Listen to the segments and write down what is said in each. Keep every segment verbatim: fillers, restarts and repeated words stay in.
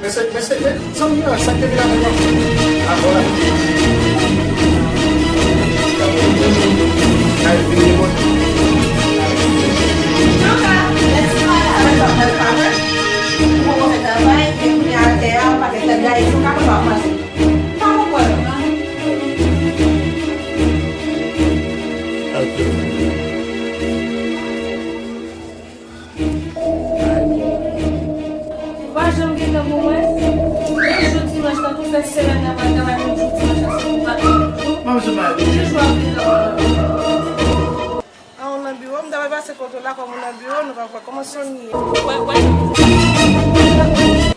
Mesye, mesye, men, zanmi an, sa k te vin avè w? Avè w la. Kay vini, bon. Janka, lè ti madanm nan pa wè, ou poko fè travay, epi kounye a atè a, yon pakèt lè gaye sou ka, pa pase. Pa konprann. Ok. Ou pa janm gentan pou mwen. Menm jou dimanch lan, tout fèt semèn nan, mwen travay menm jou dimanch lan, se pou pa tout jou. Mwen jou pa. Ki jou ap vin nan mwen? A, ou nan biwo, m ta pral pase kote w la, kòm ou nan biwo, nou pral wè kòman sonn ye. Wè, wè.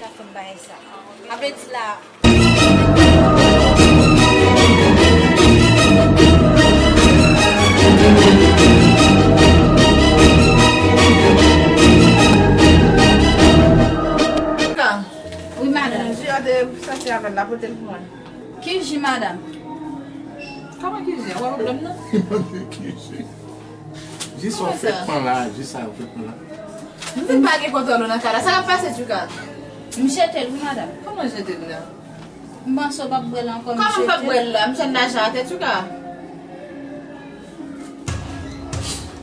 Sa fè m bagay sa. Sa vle di la, Wi, madanm. Ji a te soti avè l la, pote l pou mwen. Ki ji, madanm? Kòman ki ji? Ou wè pwoblèm nan? Ki ji? Jis ou fèk pran la, jis sa ou fèk pran la. M vin pa gen kontwòl ou nan kay la. Sa k ap pase, Tchouka? M jete l wi, madanm. Kòman jete l la? M panse w p ap bwè l ankò, m jete l. Kòman m p ap bwè l la? M jwenn lajan atè, Tchouka.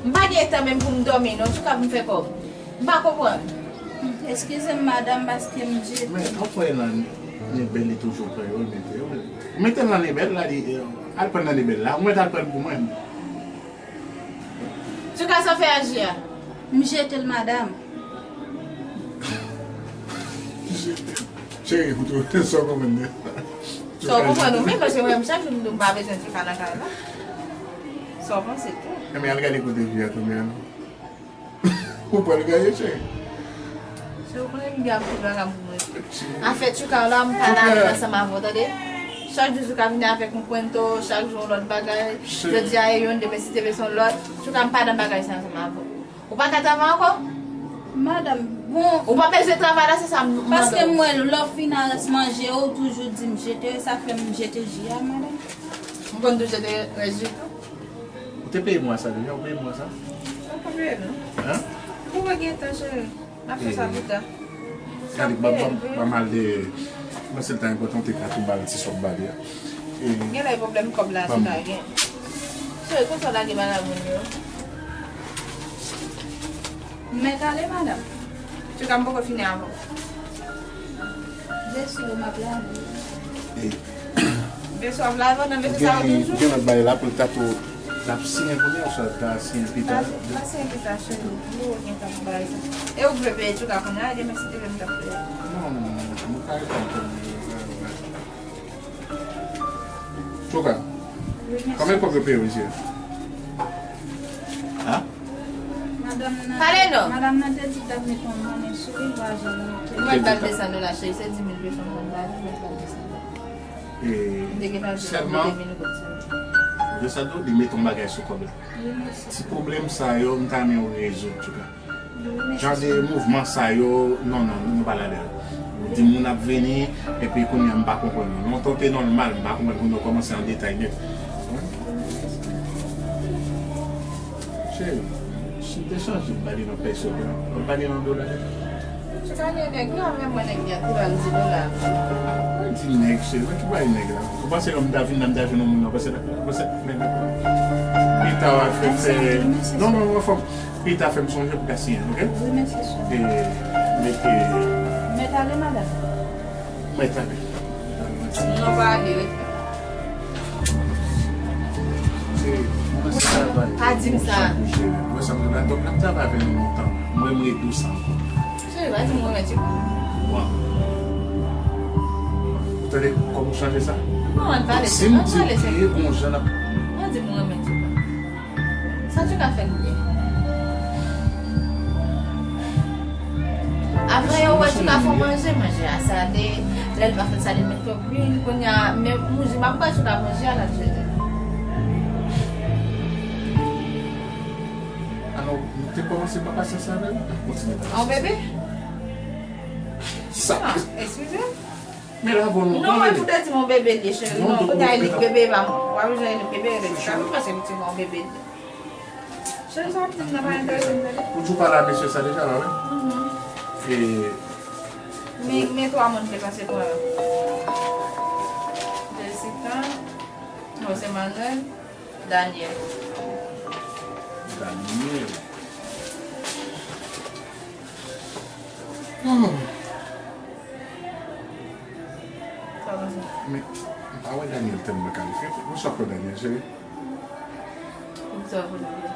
M pa gen tan menm pou m dòmi, non, Tchouka, pou m fè kòb. M pa konprann. Eskize m, madanm, paske m jete l. Men, anfòye nan Nebel, li toujou pran yo, li mete yo. Ou mete l nan Nebel la, li, eh, al pran nan Nebel la. Ou mèt al pran pou mwen. Tchouka, sa w fè a ji a? M jete l, madanm. Cheri, ou tou, sa w konprann de sa? Sa w konprann ou menm, paske mwen menm chak jou m di w m pa bezwen Tchouka nan kay la. Sa w panse tou? Enben, al gade kote ji a tonbe a non. Ou pral gaye, cheri. Se ou konnen m gen anpil bagay pou mwen. Afè Tchouka la, m pa la avèk ansanm avè w, tande? Chak jou Tchouka vini avèk yon kwento, chak jou yon lòt bagay. Jodi a e youn, demen si te vle se yon lòt. Tchouka, m pa nan bagay sa ansanm avè w. Ou pa ka travay ankò? Madanm, bon. Ou pa bezwen travay la, se sa m mande w. Paske m wè lè w fin a rès manje yo, ou toujou di m jete, sa fè m jete ji a, madanm. M konn tou jete rès ji tou. Ou te peye mwa sa deja? Ou peye mwa sa? Mwen pa peye non. Hein? Ou pa gen tan, cheri. N ap fè sa pita. Gade, ban, ban, ban m al de, mwen se l ta enpòtan, ou te ka tou ba l ti sa w ba li a. E, gen lè e pwoblèm kòb la, se pa gen. Cheri, konsa w lage bagay moun yo. M mèt ale, madanm. Tchouka, m poko fini avè w. Byen si, m ap lave. E, Byen si w ap lave, w nan bezwen sa yo toujou. Gen lòt bagay la pou l ta tou, l ap siyen kounye a, oswa l ta siyen pita? L ap siyen pita, cheri. Ou gen tan pou bagay sa. E ou vle peye Tchouka kounye a, demen si te vle m t ap peye. Non, non, non, non, nou ka reponn pou li. Tchouka, konbyen kòb yo peye w isi a? Hein? Madanm nan, pale non. Madanm nan te di l t ap mete yon monnen sou li, lajan li te. Ou mèt ba l de san dola, cheri, se di mil peso m konn ba li, ou mèt ba l de san dola. E, m te gentan di l mete mil goud sou li. De san dola, li mete yon bagay sou kòb la. Ti pwoblèm sa yo, m ta renmen w rezoud, Tchouka. Jan de mouvman sa yo, non, non, nou pa ladan l. Ou di moun ap vini, epi kounye a m pa konprann nou. Lontan w te nòmal, m pa konprann kounye a w kòmanse an detay nèt. Cheri, si m te chanje m ba li nan pèso, m ba li nan dola deja. Tchouka, nèg la, menm mwen nèg li a te ba l di dola. Mwen di nèg, cheri, mwen ki bay nèg la. Ou panse lè m ta vin la, m ta jwenn yon moun nan, panse, panse, men, pita w a fè, fè, non, non, non, fò m, pita fè m sonje pou ta siyen, oke? Wi, mèsi, cheri. E, mete. Mèt ale, madanm. Mèt ale. Non, pa ale, rete. Cheri, mwen se travay. Pa di m sa. Mwen sa m la, donk, n ap travay avè nou lontan. Mwen, mwen tou sa ankò. Cheri, pa di m renmen Tchouka. Bon. Ou tande kòman w chanje sa? Non, ann pale, si m di w gon jan n ap. Pa di m renmen Tchouka. Sa Tchouka fè l byen. Avan yo wè Tchouka fè w manje, manje a sale. Lè l pa fè l sale, l met twòp lwil. Kounye a, men manje, m ap wè Tchouka manje a, l ap jete. Alò, nou te kòmanse pa pasyans avè l, n ap kontinye pa pasyans. An bebe? Sa. Ah, eskize m. Men la, bon, non, mwen tou te di m yon bebe l ye, cheri. Non, kounye a li bebe, pa mwen. W ap jwenn li bebe, rete sa. Mwen panse li te yon bebe l ye. Cheri, sa w ap di m nan pa enterese m, tande. Ou tou pale a mesye sa deja la, wi? Mhm. E, Men, men twa moun ki pase pran yo. Jessica, non, se Manuel, Daniel. Daniel. Hmm. Sa w panse? Men, m pa wè Daniel tèlman kalifye. Ou sot wè Daniel, cheri? Poukisa w vle di sa?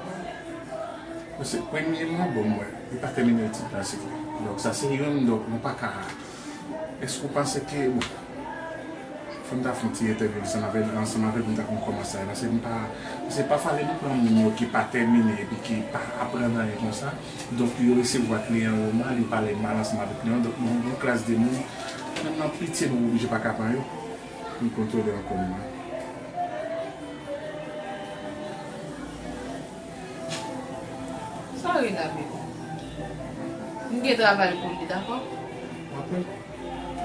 Paske premyèman, bon, mwen, li pa tèmine etid la, se vre. Donk, sa se youn, donk, nou pa ka. Èske w panse ke, bon, fò m ta fè yon ti entèvyou ansanm avè l, ansanm avè l pou m ta konn kòman sa ye, paske m pa, paske pafwa lè nou pran moun yo ki pa tèmine epi ki pa aprann anyen konsa, donk yo resevwa kliyan yo mal, yo pale mal ansanm avèk kliyan, donk nou, yon klas de moun, menm nan pitye nou oblije pa ka pran yo, pou n kontwole ankò nou menm. Sa w ri la, bebe? M gen travay pou li, dakò? Apre,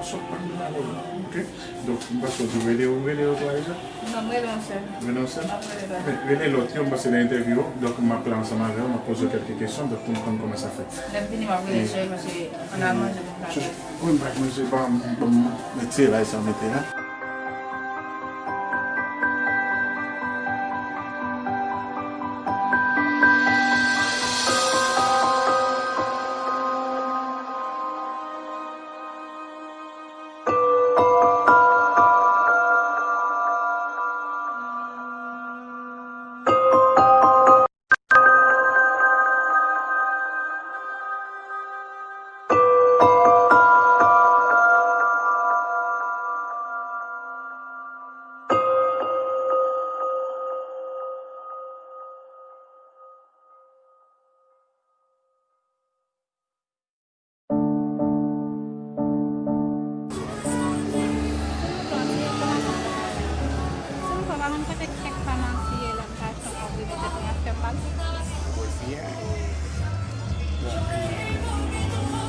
sot pa m nan avè w, oke? Donk, m panse w di rele yo, rele yo tou deja? Non, m rele yon sèl. Rele yon sèl? M ap rele bagay. Men, rele lòt yo, m panse nan entèvyou, donk m ap la ansanm avè w, m ap poze w kèlke kesyon, donk pou m konn kòman sa fèt. Lè m vini, m ap rele sèl, paske an al manje pou m ka fè. Wi, m pa manje, ban m, ban m retire bagay sa w mete la.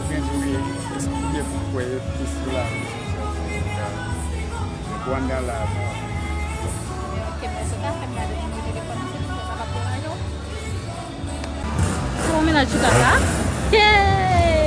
Mwen di wi, esplike pou kwè yo plis sou lavi sosyo, se sa. Wanda la, non. Ok, men se ta fè m gade nimewo telefòn ou, se pou sa pa p deranje w. Se yon mennaj chita sa? Yay!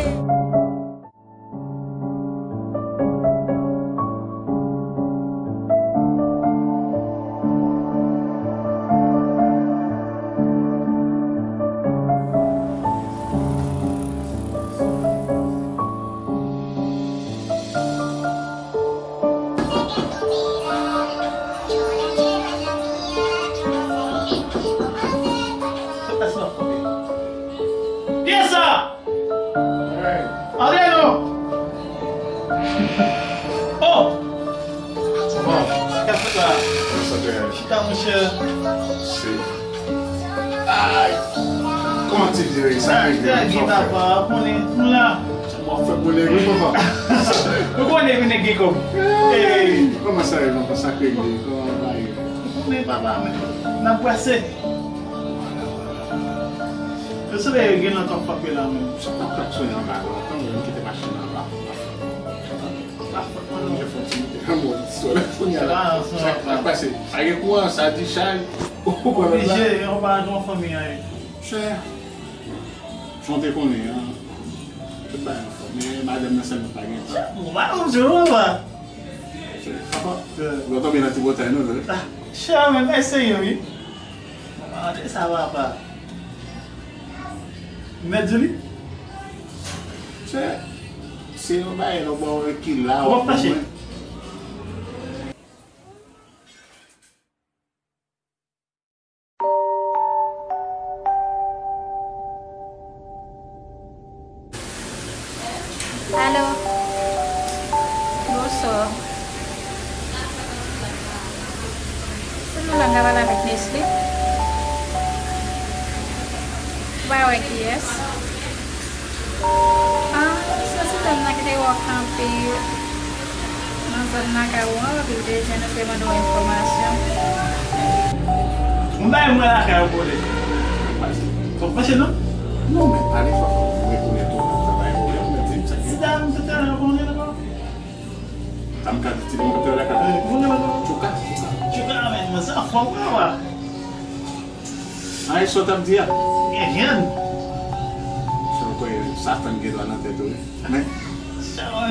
Kiyès sa? Antre non! Oh! Sa va? Sa fèt la? Sa fèt. Chita, monchè. Se. Ay! Kòman ti vye sa regle? Sa fèt, papa, konnen nou la. W ap fè boule wi, papa. Ou konnen wi nèg gen kòb. Hey! Kòman sa ye, papa? Sa k regle? Kòman bagay yo? Ou konnen, papa, men n ap brase. Yo sove yo gen lontan frape la menm. Sa pa klaksonnen anba lontan, yo kite machin nan anba. Mwen fè yon ti moute nan mòd sòlèy kounye a la. Sa k pase? Sa gen kouran, sa dichaj. Ou konprann la? Oblije, yo pa jwenn fanmi an. Chè, jan w te konnen an, tout bagay anfòm. Men madanm nan sèlman pa gen tan. Ou pa konn jwe, papa. Chè, papa, lè w tonbe nan ti bòtay non, non. Ah, chè, men eseye wi. Mande sa papa. Mèt Juli? Se, se yon bagay lòt bò ki la. W ap fache. Alo. Bonswa. Se nou la, m ka pale avèk Nesly? Ou pa wè kiyès? Ah, se ti dam nan ki te wè w kanpe nan zòn lakay ou an, epi l te jwenn ou, te mande w enfòmasyon. Mwen bay mwen lakay ou kote. Fò fache non? Non, men pale fò, fò mwen rekonèt ou, sa pa yon pwoblèm, men di m sa ki. Ti dam, se te nan konnen ankò. Sa m ka di ti moun te lakay. Tchouka, tchouka. Tchouka, men, men sa fò, papa. Ay, sa w t ap di a? Gen jèn. Sa w kwè, Satan gen dwa nan tèt ou, wi. Men. Sa w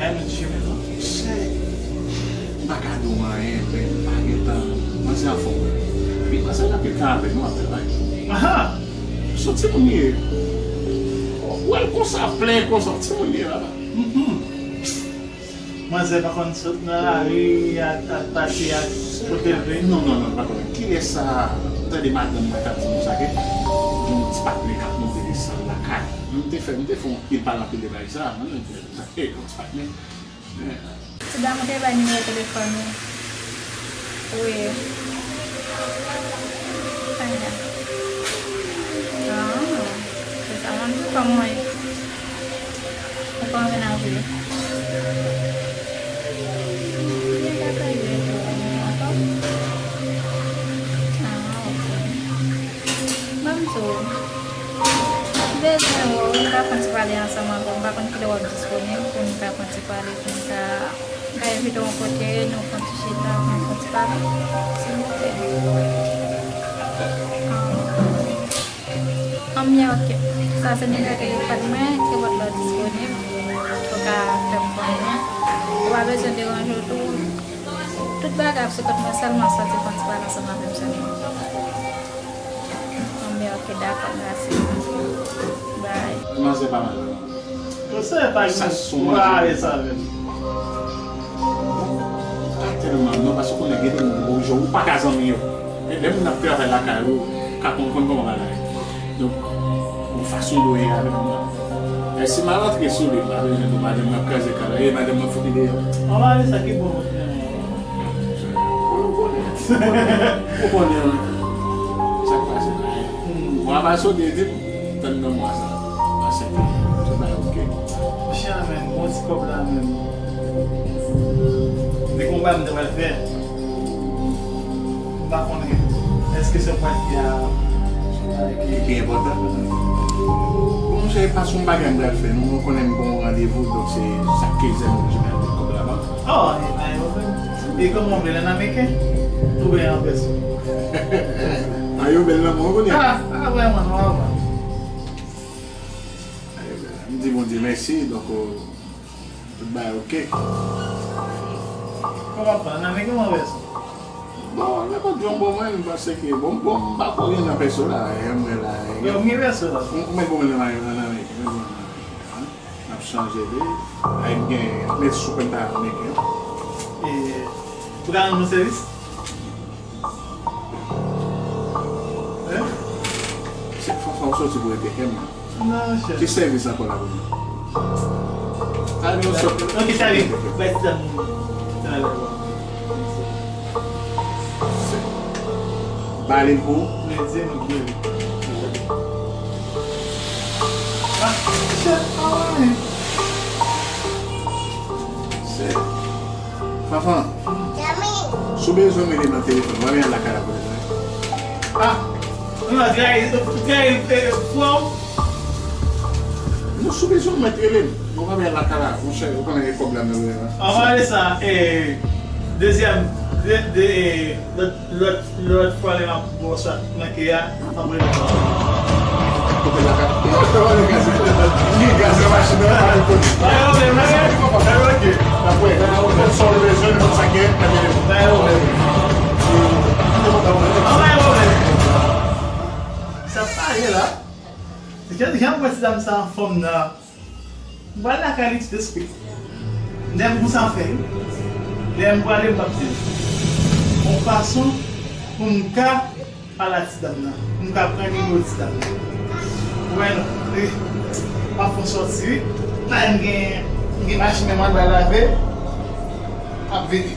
Ay, men jime non. Chè, m pa ka di w anyen, men m pa gentan. Manzè anfòm. Wi, manzè nan pil tan avè nou, apèl la. Aha! Se yon timoun li ye. Ou wè l konsa, plen konsa, yon timoun li ye, papa. Mhm. Manzè pa konn sot nan lari, al, al pase ak kote l vle. Non, non, non, pa konnen. Kilès sa? M tande madanm mwen k ap di nou sa, ke gen yon ti patnè k ap monte desann lakay. M te fè, m te fè yon pil pale anpil de bagay sa, mwen menm te fè sa, e, yon ti patnè. Ti dam ou te bay nimewo telefòn ou. Wi. Kanya. Ah, se sa, mwen di kòman w ye. Ou pa anvi nan vi. Li pa ka jwe tou, ankò. Ah, ok. Ban m di w. M bezwen wè w, m ka fè yon ti pale ansanm avè w. M pa konn kilè w ap disponib pou n ka fè yon ti pale, pou n ka, m ka envite w yon kote, nou fè yon ti chita, pou nou fè yon ti pale. Silvouplè. Ah. Anbyen, ok. Sa se nimewo telefòn mwen, kenpòt lè w disponib, ou ka fè m konnen. Ou pa bezwen deranje w tou. Tout bagay ap sou kont mwen, sèlman sòti fè yon ti pale ansanm avè m sèlman. Anbyen, ok, dakò, mèsi. Bye. Manzè pa mal. Ou se pa gen, ou pa alèz avè l. Pa tèlman, non, paske ou konnen gen de moun, bon, jan ou pa ka zanmi yo. E lè moun ap travay lakay ou, ka konprann kòman bagay. Donk, yon fason dwe avèk moun nan. E si m al antre sou li, m pa bezwen di madanm mwen ap kraze kay la, e madanm mwen fout li deyò. An pa di sa ki bon. Ou konnen. Ou konnen, wi. Sa k pase la. Mwa pa soti, di m, tann nan mwa sa. A sèt. Se pa oke. Monchè, men, bon ti kòb la, men. Li gon bagay m te pral fè. M pa konnen. Èske se yon bagay ki a, ki, ki enpòtan? Bon, monchè, e pa se yon bagay m pral fè, non. Ou konnen m gon randevou, donk se sa k zen oblije m al met kòb la bank. Oh, e pa yon pwoblèm. E kòman w vle, l an ameriken? Oubyen an pèso? Ayo bèl nan mwen, ou konnen. Ah, ah, vrèman, non, vrèman. Ayo bèl. M di Bondye mèsi, donk, euh, tout bagay oke. Kòman pa, nan men ki mwen wè sa? Bon, nenpòt jan bon mwen, m panse ke, bon, bon, m pa ko gen nan pèso la, e mwen la, e. Yo, m gen pèso la. M, m met bon mwen nan men, nan men, men bon mwen nan men, hein? M ap chanje li. Ay, m gen, m met sou penta nan men, hein? E, ou ka rann mwen sèvis? Hein? Se fò, fò w soti pou rete kè m. Non, chè. Ki sèvis ankò la pou mwen? Sa gen yon sòt. Ok, sa gen. Bay ti dam nan. Ba li l pou ou? Mèsi, mèsi. Ah, chè, ah, wi. Se Fanfan, si w bezwen m, rele m nan telefòn. Mwen menm lakay la pou rele. Ah, non, non, trayi, trayi, eh, fwa w. Non, si w bezwen m, mèt rele m. Mwen menm lakay la, monchè, ou konnen e kòb la m nan rele la. An pale sa, eh, dezyèm, de, de, eh, lòt, lòt, lòt fwa lè m ap ba w sa nan kè a, antre nan. Kote lakay? Li gaz nan machin nan, pa gen kote. Pa gen pwoblèm, pa gen pwoblèm. Ok. Apre, sa w bezwen, sa gen, pa gen pwoblèm. Pa gen pwoblèm. Pa gen pwoblèm. Sa pale la. Jan, jan mwen ti dam sa anfòm nan. M pral lakay li tout espri. Lè m pou sa fè, wi. Lè m prale, m p ap di l. Yon fason pou m ka pale a ti dam nan. M ka pran nimewo ti dam nan. Ou wè non, li, m ap fè sòti, wi. Nan m gen, m gen machin nan m al lave, m ap vini.